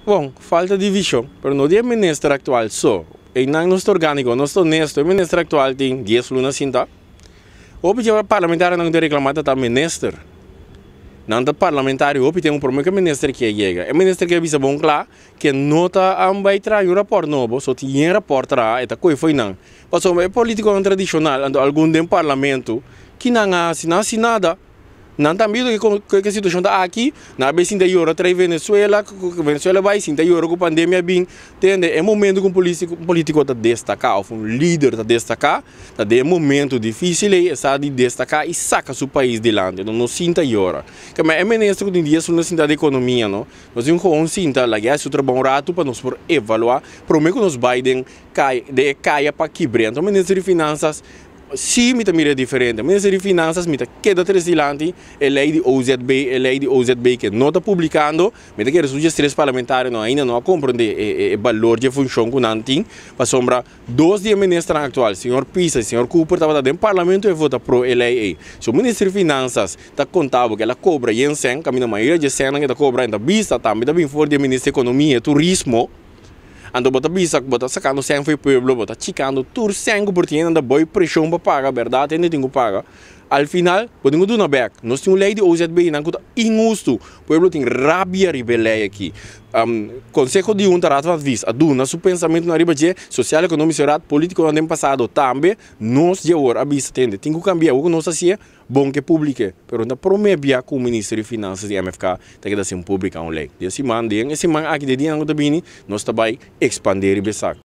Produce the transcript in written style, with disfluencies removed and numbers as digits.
Bon, falta di vishon, pero no di e minister aktual so. Einan nos ta orgániko, nos ta honesto. E minister aktual tin 10 luna sinta. Hopi dje parlamentarionan ku ta reklamá ta ta minister. Nan ta parlamentario hopi tempu promé ku e minister ke yega. E minister ke bisa bon kla ke no ta bai traha un rapòrt nobo, so tin yen rapòrt traha, e ta kohe fo'i nan. Pasobra e polítikonan tradishonal, anto algun den parlamento, ki nan a hasi? Nan a hasi nada. Nan ta mira ku e situashon ta aki, nan a bin sinta yora trai Venezuela, ku Venezuela bai sinta yora ku pandemia a bin. Tende, e momento ku un politiko ta destaká òf un lider ta destaká, ta den e momento difísil ei e sa di destaká i saka su pais dilanti. No no sinta yora. Kema e minister ku tin dia su na sinta di ekonomia no, nos tin gewoon sinta laga e hasi su trabou un ratu pa nos por evaluá promé ku nos bai den kaya den e kaya pa kibr'é. Anto minister di finansas Sí, mi ta mira diferente. Minister di Finanzas mi ta keda tres dilanti e ley di OZB, e ley di OZB ke no ta publicando. Mi ta kere su diestres parlamentarionan ainda no a comprende e e balor di e funcion cu nan tin, pasobra dos di e ministernan actual, señor Pisas y señor Cooper, tabata den parlamento e vota pro e ley ey. So Minister di Finanzas ta conta bo ke el a cobra yen cen, caminda mayoria di e cennan ke ta cobra en ta bisa tambe ta bin for di e Minister di Economia y Turismo. Anto bo ta bisa ku bo ta sakando sèn for e pueblo, bo ta chikando tur sèn ku por tin hende ta boi preshon pa paga, bèrdat hende tin ku paga. Al final bo tin ku duna bèk. Nos tin un lei di OZB nan ku ta inhustu. Pueblo tin rabia riba e lei aki. Konseho di Hunta Raad van Advies a duna su pensamentunan riba dje, Sosial Ekonomische Raad, politikonan den pasado tambe. Nos dje awor a bisa tende tin ku kambia. Awor ku nos hasié, Bon ke publike, pero no ta prome bia ku Minister di Finansas di MFK ta keda sin publika un lei. Den siman, den e siman aki, den dianan ku ta bini, nos ta bai ekspandé riba esaki.